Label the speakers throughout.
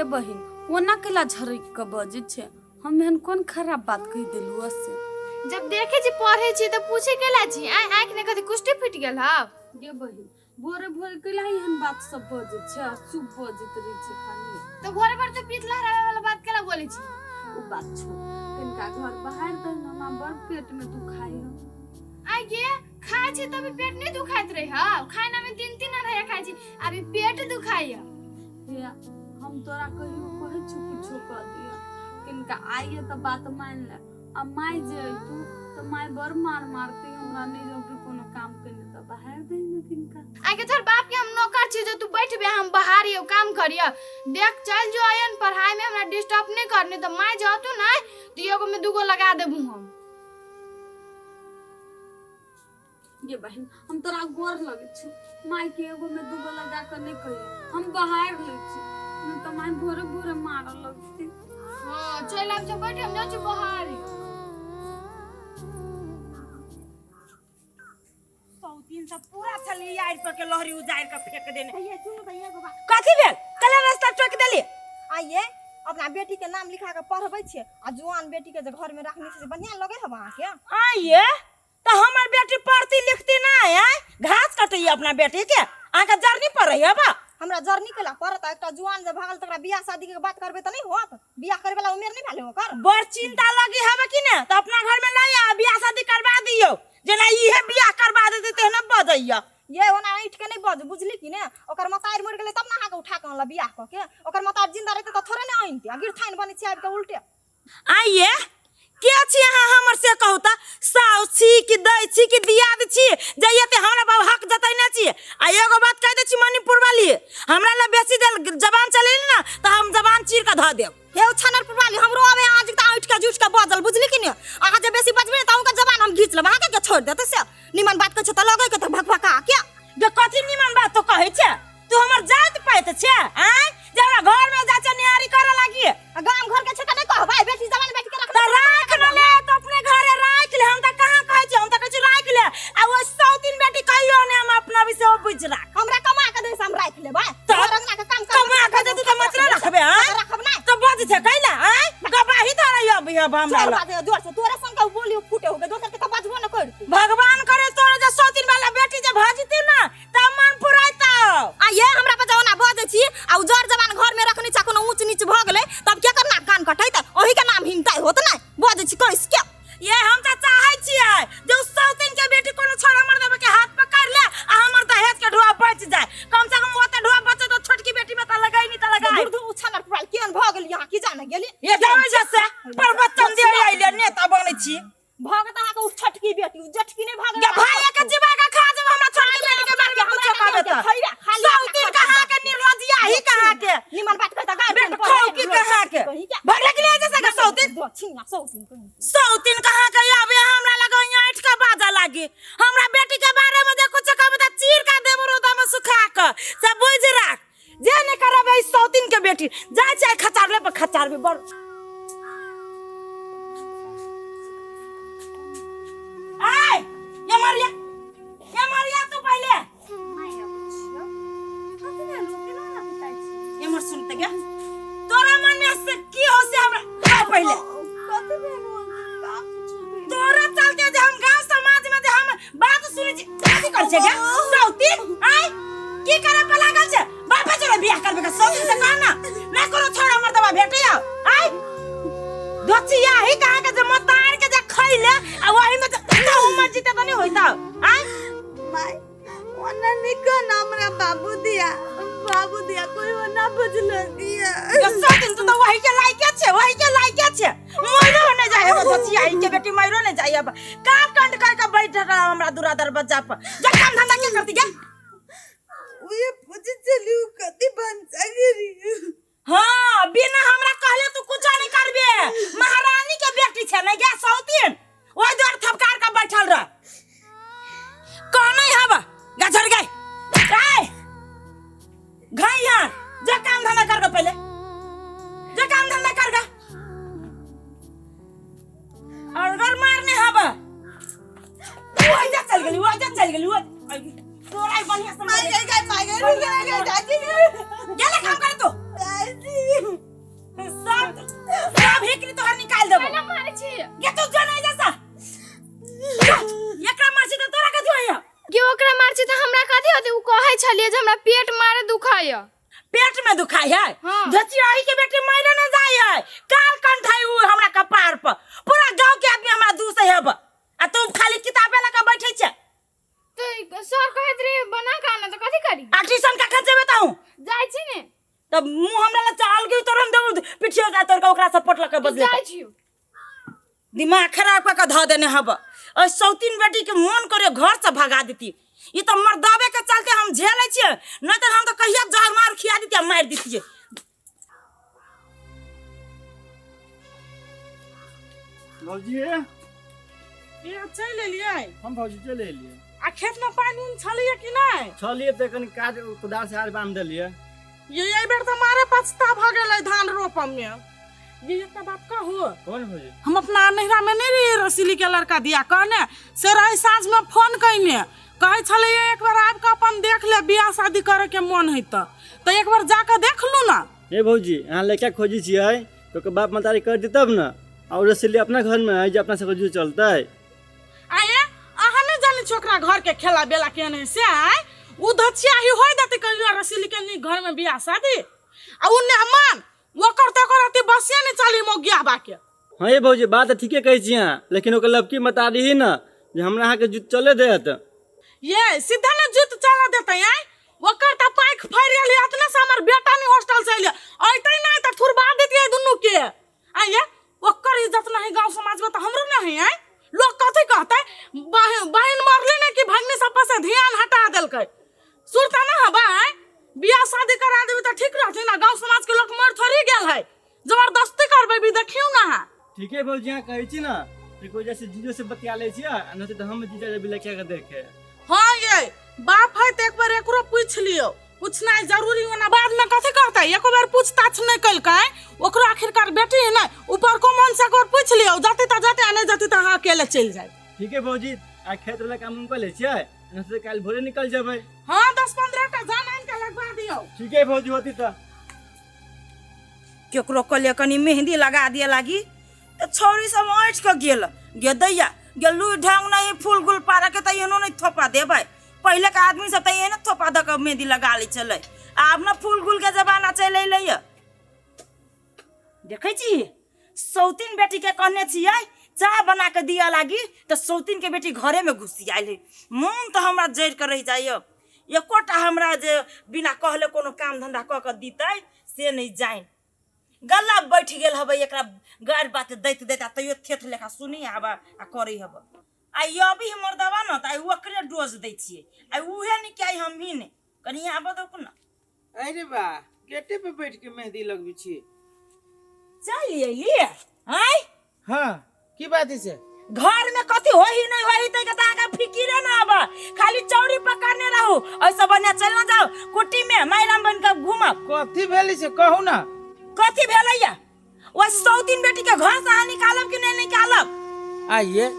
Speaker 1: गे बहिन, ओना केला झरकि कऽ बजै छै? हम एहन कोन खराब बात कहि देलहुँ से?
Speaker 2: जब देखे छी पढ़े छी तऽ पूछे केला छी? आइ आँखि ने कथी कुष्टी फूटि गेल हव?
Speaker 1: गे बहिन, भोरे भोरे केला एहन बात सब बजै छै? अशुभ बजैत रहै छै खाली।
Speaker 2: तऽ भोरे भोरे तऽ पीठ लहरावे वाला बात केला बोलै छी?
Speaker 1: ओ बात छोड़, कनिका घर बाहर दही ने, हमरा बड़ पेट में दुखाइ है।
Speaker 2: आइ गे, खाइ छी तभी पेट नहीं दुखाइत रहे हव? खाना में तीन तीन अढ़ाई खाइ छी, अभी पेट दुखाइ है।
Speaker 1: हे, हम तोरा कहियो कहै छु कुछो कह दिया, किनका आइए तऽ बात मान ले। आ माय जे अइतू तऽ माय बड़ मार मारती हमरा, नहीं जब कोनो काम केने तऽ बाहर दही ने किनका।
Speaker 2: आइ के तोहर बाप के हम नौकर छी जो तू बैठबे हम बाहर यो काम करिय? देख, चल जो आयन, पढ़ाई में हमरा डिस्टर्ब नहीं करने, तो माय जतू ना तो एगो में दूगो लगा देबू हम।
Speaker 1: गे बहन, हम तोरा गोर लगै छु, माय के एगो में दूगो लगा के नहीं कहियो, हम बाहर लै छी, नहीं तऽ माय भोरे भोरे मारऽ लगती।
Speaker 2: हाँ, चल आब जो बैठ, हम जाउ छी बाहर।
Speaker 3: सौतीन सब पूरा छली यार पर के लहरी उजाड़ के फेंक देने। कथी भेल? कला रास्ता टोक देली।
Speaker 4: आइए अपना बेटी के नाम लिखा के पढ़बै छियै आ जुआन बेटी के जे घर में रखने छियै से बढ़िआँ लगै हब अहाँके?
Speaker 3: आइए तऽ हमर बेटी पढ़ती लिखती ना है, घास कटैया अपना बेटी के, अहाँके जरनी पड़ै है बा?
Speaker 4: हमरा जरनी केला पड़त? एकटा जुआन जे भगल तकरा बियाह शादी के बात करबै तऽ नहि होत? बियाह करे वाला उमेर नहि भेलै ओकर।
Speaker 3: बड़ चिंता लगी हबे कि ने? तऽ अपना घर में लाइ आ बियाह शादी करवा दियौ। जेना इहे बियाह करवा देतै तेहने बजैया।
Speaker 4: ये ओना ऐठ के नहि बजू, बुझली कि ने? ओकर मतारि मरि गेलै तब ने अहाँके उठा के अनलक बियाह कऽ के। ओकर मतारि जिंदा रहितै तऽ थोड़े ने अनितै। आ गिरथाइन बनै छी आबि के उल्टे।
Speaker 3: आइए के छी अहाँ हमर से कहू तऽ? साउ छी कि दै छी कि दियाद छी जे एते हमरा बाबू हक जतैने छी? आ एगो बात कहि दै छी मणिपुर वाली, हमरा लए बेसी देल जबान चलेली ने तऽ हम जबान चीर कऽ धऽ देब।
Speaker 4: हे छनरपुर वाली, हमरो आबे आज तऽ ऐठ के झूठ के बजल, बुझली कि ने? अहाँ जे बेसी बजबै ने तऽ अहूँके जबान हम घीच लेब। अहाँके के छोड़ि देतै से? निमन बात कहै छै तऽ लगै के तऽ भकभका के।
Speaker 3: जे कथी निमन बात तो कहै छै? तू हमर जात पाइत छै आँय जे हमरा घर में जा छै निहारी करे लागी?
Speaker 4: आ गाम घर के छै तऽ नहि कहबै बेटी जवान बेटी के रखने
Speaker 3: तऽ राख न ले, तऽ अपने घरे राख ले। हम तऽ कहाँ कहै छी, हम तऽ कहै छी राख ले। आ ओ सौतीन बेटी कहियो ने हम अपना भी से ओ बुझ राख।
Speaker 4: हमरा कमा के दे से हम राख लेबै।
Speaker 3: तऽ
Speaker 4: घर अंगना के काम करबै।
Speaker 3: कमा के देतू तऽ मतलब रखबे आँय?
Speaker 4: रखब नहि।
Speaker 3: तऽ बज छै कैला आँय? गवाही धरै अभी अब हमरा
Speaker 4: चल
Speaker 3: लग।
Speaker 4: बाजे जोर से, तोरे संग के बोली फूटे हो गए, दोसर के तऽ बजबो न करतू।
Speaker 3: भगवान करे तोरा जे सौतीन वाला बेटी जे भजती ना तऽ मन पुराइतौ।
Speaker 4: आ ये हमरा पर जौना बजै छी आ उ जर जवान घर में रखने छा, कोनो ऊंच नीच भ गेलै तब के करना कान कटैत ओही के नाम हिनताइ होत नै? बजै छी कैस के।
Speaker 3: ये हम तऽ चाहै छियै जे उ सौतीन के बेटी कोनो छोड़ा मर्दबा के हाथ पकड़ ले आ हमर दहेज के ढोआ बच जाए। कम से कम ओते ढोआ बचे तो छोटकी बेटी में तऽ लगाई नहीं तऽ लगाई।
Speaker 4: धुर धुर, उछाल पुराल केहन भ गेली अहाँ की जाने गेली।
Speaker 3: ये जानै छै से पर बच्चन दे आइले नेता बनै छी।
Speaker 4: भगत अहाँके उ छोटकी बेटी, उ जेठकी नहि भगत।
Speaker 3: गे भाई के जीवा के खा जेब, हमरा छोटकी बेटी के बारे में कुछो कहबे त
Speaker 4: खैबे खाली
Speaker 3: सौतीन कहाँ के, निर्लजिया ही कहाँ के,
Speaker 4: निमन बात कहता गाय
Speaker 3: बेट खौकी कहाँ के भगले के लिए जैसे के सौतीन
Speaker 4: छिना सौतीन कहीं।
Speaker 3: सौतीन कहाँ के आबे हमरा लगे ऐंठ के बाजा लागी। हमरा बेटी के बारे में जे कुछो कहबे त चीर का देबो रौदा में सुखा के, से बुझ राख। जे नहीं करबे ई सौतीन के बेटी जाय छै खचारले पर खचारबे बड़। आय ये मारिया, ये मारिया, तू पहले ये मर सुनते क्या तोरा मन में से की हो से हमरा कह पहले। तोरा चलते जे हम गांव समाज में जे हम बात सुनै छी, कथी कर छै गे सौतीन? आय की करे पे लागल छै? बापे चले बियाह करबे के सौतीन से कह ना ना कोनो छोड़ा मर्दबा भेटैया। आय दोचिया ही कहा के जे मतार के जे खैले आ वही में जे उमर जीते त नहीं होइता। आय
Speaker 1: माय, ओना निकन हमरा बाबू दिया, बाबू दिया कोई ओना बुझल दिया।
Speaker 3: ये सौतीन तू तो वही के लायके छे, वही के लायके छे। मरो नहीं जाए अब दोचिया ही के बेटी, मरो नहीं जाए अब। का कंड कर के बैठ रहा हमरा दूरा दरवाजा पर? जा काम धंधा के करती गे?
Speaker 1: उहे पूछे चली उ कति भनसा करी।
Speaker 3: हाँ, बिना हमरा कहले तू कुछ नहीं करबे। महारानी के बेटी छे नहीं गे सौतीन, ओहि द्वार थपकार के बैठल रह। कहने हब गझर गए आय घाई यहाँ जा काम धंधा कर पहले, जा काम धंधा कर गा। और अगर मारने हब वो जा चल गेली, वो जा चल गेली, वो तोरा ही बढ़िया से
Speaker 1: माय
Speaker 3: मारे।
Speaker 1: गई, माय गई, रुक गई, चाची।
Speaker 3: गेले काम कर तू।
Speaker 1: चाची।
Speaker 3: सब सब हिकनी तोहर निकाल देबो।
Speaker 2: केना मारै छी?
Speaker 3: गे तू जो नहीं जैसा। एकरा मार छी त तोरा कथी होइया?
Speaker 2: कि ओकरा मार छी त हमरा कथी होतै? उ कहै छलियै जे हमरा पेट मारे दुखाइया।
Speaker 3: पेट में दुखाई है?
Speaker 2: हाँ।
Speaker 3: धचियाही के बेटी मारे न जाय है, काल कंठाई उ हमरा कपार पर, पूरा गांव के आदमी हमरा दूसे हेब आ तू खाली किताबे लगा बैठे छे।
Speaker 2: तो सर कहैत रहे बना के आना, तो कथी करी?
Speaker 3: आ ट्यूशन कखन जेबे तहूँ?
Speaker 2: जाइ छी ने।
Speaker 3: तब मुंह हमरा ला चाल गई तोर, हम देबो पिठियो जा तोर के ओकरा सपोर्ट लके बदले।
Speaker 2: जाइ छी।
Speaker 3: दिमाग खराब कऽ के धऽ देने हब। और सौतीन बेटी के मन करे घर से भगा देती। ई तऽ मर्दाबे के चलते हम झेलै छियै, नहीं तऽ हम तऽ कहिया जहर मार खिया देती आ मारि देतियै।
Speaker 5: भौजी
Speaker 6: ये चलि एलियै?
Speaker 5: हम भौजी चलि एलियै।
Speaker 6: आ खेत में पानि उनि छलैया कि नहि?
Speaker 5: छलियै तऽ कनि काज कुदाल से आर बान्हि देलियै।
Speaker 6: ये एहि बेर तऽ मारे पछता भऽ गेलै धान रोपऽ में। ये एकटा बात कहू?
Speaker 5: कोन भौजी?
Speaker 6: हम अपना नैहरा में नहि रहियै रसीली के लड़का दिया कहने से रही, साँझ में फोन कयने कहै छलैया एक बेर आबि कऽ अपन देख ले, बियाह शादी करे के मन है तऽ एक बेर जाकऽ देख लू ना।
Speaker 5: हे भौजी, अहाँ लड़का खोजै छियै तऽ ओकर बाप महतारी कर दी तब ने, और रसीली अपना घर में है जे अपना सबके जुड़ चलतै।
Speaker 6: आये अहाँ नहि जानै छी ओकरा घर के खेला बेला केहन है से। आय उ धचिया ही होय देतै कहियो रसीली के नीक घर में बियाह शादी आ उ मेहमान ओकर तऽ ओकर अथी बसे नहि चली मौगिया बाके।
Speaker 5: हाँ ये भौजी, बात तऽ ठीके कहै छी अहाँ, लेकिन ओकर लबकी मतारी ही न जे हमरा अहाँके जुत चले देत।
Speaker 6: ये सीधा ने जुत चला देतै। आय ओकर तऽ पाँखि फाड़ि गेल अतने से हमर बेटा नहीं हॉस्टल से अइले, अइतै नहि तऽ थुरबा देतियै दुनू के। आय ये ओकर इज्जत नहीं गांव समाज में तऽ हमरो नहीं। आय लोग कथी कहतै? बहिन मरले ने कि भगनी सब पर से ध्यान हटा देलकै। सुरता ना हबा? आय बियाह शादी करा देबी तऽ ठीक रहतै ना, गांव समाज के लोग मर थोड़ी गेल है, जबरदस्ती करबै भी देखियौ ना।
Speaker 5: ठीके भौजी, अहाँ कहै छी ना तऽ कोइ जैसे जीजो से बतिया लै छियै, आ नहि तऽ हम जीजा जेबै लड़का के देखे।
Speaker 6: हाँ ये बाप है तऽ एक बेर एकरो पूछि लियौ, पूछनाइ जरूरी, ओना बाद में कथी कहतै एको बेर पूछताछ नहि केलकै। ओकरो आखिरकार बेटी है ने, ऊपर को मन से एक बेर पूछि लियौ, जतै तऽ जतै आ नहि जतै तऽ अहाँ अकेले चलि जायब।
Speaker 5: ठीके भौजी, आ खेत वाला काम उम कऽ लै छियै, नहि तऽ काल्हि भोरे निकल जेबै।
Speaker 6: हाँ 10-15 टा जान आनि के लगवा दियौ।
Speaker 5: ठीके भौजी, होती तऽ।
Speaker 3: केकरो कहलियै कनि मेहंदी लगा दिए लागी तऽ छौड़ी सब ऐंठ कऽ गेल। गे दैया गे, लुइ ढंग नहीं फूल गुल पारऽ के तऽ एहनो नहि थोपा देबै। पहिले के आदमी सब तऽ एहने थोपा दऽ कऽ मेहंदी लगा लै छलै, आब ने फूल गुल के जमाना चलि एलैया। देखै छी सौतीन बेटी के कहने छियै चाह बना के दिअ लागी तऽ सौतीन के बेटी घरे में घुसि आयल है। मोन तऽ हमरा जरि के रहि जाइए, एकोटा हमरा जे बिना कहले कोनो काम धंधा कऽ के दितै से नहि जानि। गला बैठ गेल हबै एकरा गारि बात दैत दैत, आ तैयो थेथ लेखा सुनी हब आ करै हब। आ अभी हमर दवा न तऽ आइ ओकरे डोज दै छियै, आइ उहे नहि कि आइ हमही नहि। कनि आबऽ दौक न।
Speaker 7: अरे बा, गेटे पे बैठ के मेहंदी लगबी छी?
Speaker 3: चल अयली आँय।
Speaker 7: हाँ की बात है से?
Speaker 3: घर में कथी होही नहीं होही तै के अहाँके फिकिरे न आब, खाली चौरी पकड़ने रहू। ऐसे बढ़िया चल न जाओ कुटी में मायराम बन के घूमब।
Speaker 7: कथी भेलै से कहू ना।
Speaker 3: कथी भेलैया? ओहि सौतीन बेटी के घर से अहाँ निकालब कि नहीं निकालब?
Speaker 7: आइए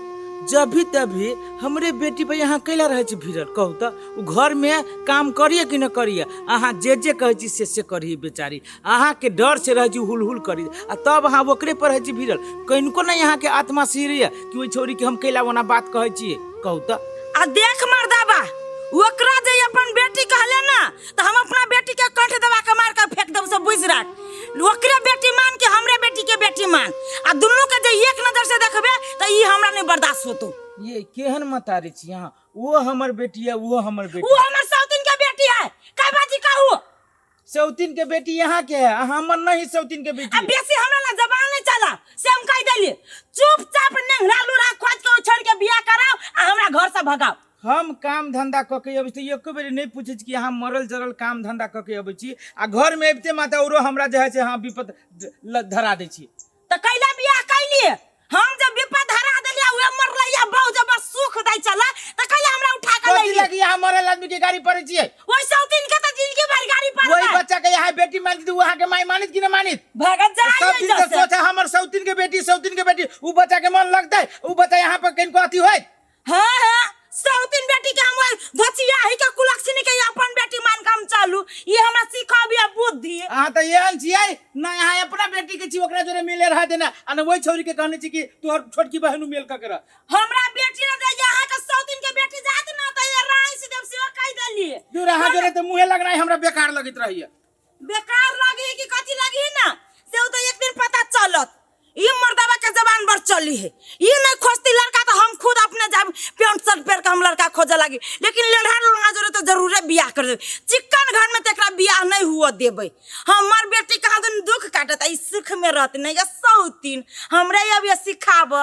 Speaker 7: जब भी तभी हमरे बेटी पर यहाँ कैला रहै छै भिड़ल? कहू तऽ उ घर में काम करिए कि न करिए? अहाँ जे जे कहै छी से से करिए। बेचारी अहाँके डर से रहै छी हुल हुल करी, आ तब अहाँ ओकरे पर रहै छी भिड़ल। कनिको नहि अहाँके आत्मा सिरैया कि ओहि छौड़ी के हम कैला ओना बात कहै छियै? कहू तऽ।
Speaker 3: आ देख मर्दाबा, ओकरा जे अपन बेटी कहले ना तऽ हम अपना बेटी के कंठ दबा के मार के फेंक देब, से बुझि राख। ओकरे बेटी मान के हमरे बेटी के बेटी मान, आ दुनू के जे एक नजर से देखबे तऽ ई हमरा नहीं बर्दाश्त होतो।
Speaker 7: ये केहन मतारी छी अहाँ? वो हमर बेटी है, वो हमर बेटी।
Speaker 3: वो हमर सौतीन के बेटी है, का बाजी कहू?
Speaker 7: सौतीन के बेटी यहाँ के है, अहाँ हमर नहीं सौतीन के बेटी।
Speaker 3: आ बेसी हमरा ला जबान नहीं चला से हम कह देलिए, चुपचाप नेंगरा लूरा खोज के छोड़ के बियाह कराओ आ हमरा घर से भगाओ।
Speaker 7: हम काम धंधा कऽ के अबै छी, एको बेर नहि पूछै छी कि अहाँ मरल जरल काम धंधा कऽ के अबै छी, आ घर में अबिते माता औरो हमरा जे है से अहाँ विपद धरा दै छी।
Speaker 3: तऽ कैला बियाह कैलिए? हम जब विपद धरा देलिए उहे मरलैया बहु जब बस सुख दै छला तऽ कैला हमरा उठा के
Speaker 7: कथी
Speaker 3: लैलिए?
Speaker 7: लगी अहाँ मरल आदमी के गाड़ी पड़ै छियै?
Speaker 3: ओहि सौतीन के तऽ जिंदगी भर गाड़ी पड़बै।
Speaker 7: वही बच्चा के यहाँ बेटी मानित, उ अहाँ के माय मानित कि न मानित?
Speaker 3: भगत जाय
Speaker 7: सब दिन से सोच है हमर सौतीन के बेटी, सौतीन के बेटी, उ बच्चा के मन लगतै? उ बच्चा यहाँ पर कनिको अथी होइत?
Speaker 3: हाँ हाँ, सौतीन बेटी के हम ओहि धोचिया ही के कुलक्षणी के अपन बेटी मान के हम चलू, ई हमरा सिखाबिया बुद्धि।
Speaker 7: अहाँ तऽ एहन छियै ने आ ने ओहि छौरी के कहने छी कि तोहर छोटकी बहन मेल कऽ के रह।
Speaker 3: हमरा बेटी ने दे अहाँ के सौतीन के बेटी जात ना त ये राई से देव सेवा कहि देलिए।
Speaker 7: दूर, अहाँ जोरे तऽ मुँहे लगनाइ हमरा बेकार लगैत रहैया।
Speaker 3: बेकार लगी कि कथी लगी ना से तो एक दिन पता चलत। ई मर्दवा के जबान बड़ चली है, ई नहीं खोजती लड़का तो हम खुद अपने जाब पैंट शर्ट पहन के हम लड़का खोजे लगी, लेकिन लेढ़ा लोढ़ा जरूर तो जरूरे बियाह कर देबै। चिकन घर में तो एकरा बियाह नहीं हुआ देबै। हमार बेटी कहाँ दिन दुख काटत, ई सुख में रहत नहीं। ये सौतीन हमरा अब ये सिखाब